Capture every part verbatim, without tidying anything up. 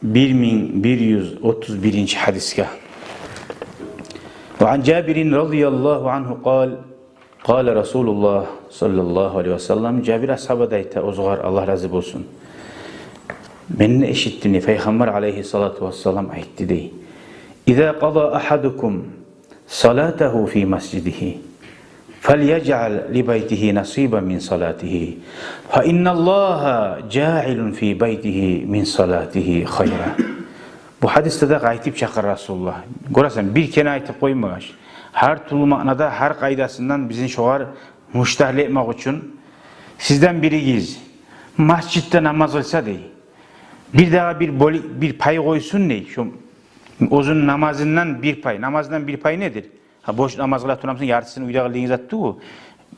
Бир минг бир юз отуз биринчи гьадисге. Ва ан Жабирин радияллагьу ангьу къал, къала Расулуллагь саллаллагьу алайгьи ва саллам, Жабир асгьаба да айта, оьзюгер Аллагь рази болсун. Мен де эшитдим, Пайхаммар алайгьиссалату вассалам айтды дей: «Иза къада агьадукум салатагьу фи масжидигьи, фальяжъал ли байтигьи насибан мин салатигьи, фа инналлагьа жаъилун фи байтигьи мин салатигьи хайра». Бу гьадисде де къайтып чакъыра Расулуллагь. Гёресен, бир керен айтып къоймагъан. Гьар тюрлю маънада, гьар къайдасындан бизин шогъар муштагьлы этмек учун, сизден биригиз масжитде намаз къылса дей, бир дагъы бир бёлю-, бир пай къойсун дей, шо оьзюню намазындан бир пай. Намазындан бир пай недир? Гьа, борч намаз къыла турасан, яртысын уьйде къылдыгъынг зат тюгюл.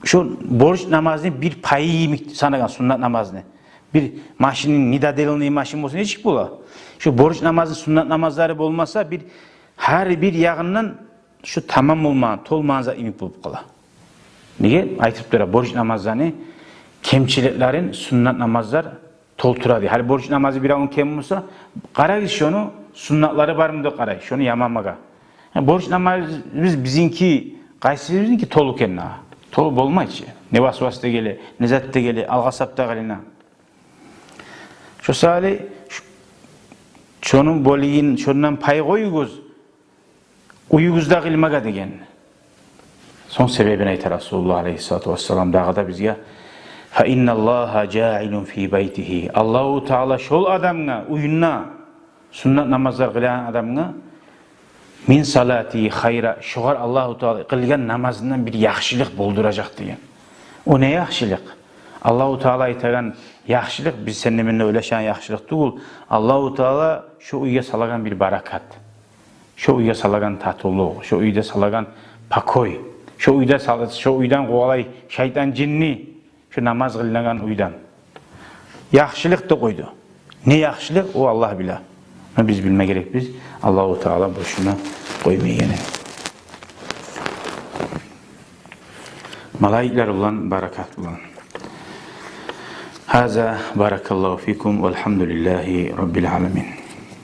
Шо борч намазны бир пайы йимик санагъан, суннат намазны. Бир машинни, недоделанный машин болса, нечик бола? Шо борч намазны суннат намазлары болмаса, бир, гьар бир ягъындан шо тамам болмагъан, толмагъан зат йимик болуп къала. Неге? Айтып тура, борч намазланы кемчиликлерин суннат намазлар толтура дей. Гьали борч намазы биревню кем болса, къарайгъыз шону, суннатлары бармы деп къарай, шону ямамагъа. Гьа, борч намаз биз, бизинки, къайсы бизинки толу экен дагъы? Толу болмай чы. Не васвас да геле, не зат да геле, алгъасап да къылына. Шо саялы ш-, шону бёлюгюн, шондан пай къоюгъуз, уьюгюзде къылмагъа деген. Сонг себебин айта Расулуллагь алайгьиссалату вассалам дагъы да бизге: «Фа инналлагьа жаъилун фи байтигьи». Аллагьу Таала шол адамгъа, уьюнде суннат намазлар къылагъан адамгъа, «мин салатигьи хайра», шогъар Аллагьу Таала къылгъан намазындан бир яхшылыкъ болдуражакъ деген. О не яхшылыкъ? Аллагьу Таала айтагъан яхшылыкъ биз сен де мен де ойлашагъан яхшылыкъ тюгюл. Аллагьу Таала шо уьйге салагъан бир баракат. Шо уьйге салагъан татывлукъ, шо уьйде салагъан покой, шо уьйде сал-, шо уьйден къувалай шайтан, жинни, шо намаз къылынагъан уьйден. Яхшылыкъ да къойду. Не яхшылыкъ, о Аллагь биле. Биз билме герекбиз, Аллагьу Таала бошуна къоймай экенин. Малайиклер булан, баракат булан. Гьаза, баракаллагьу фикум, валгьамдулиллагьи раббил аламин.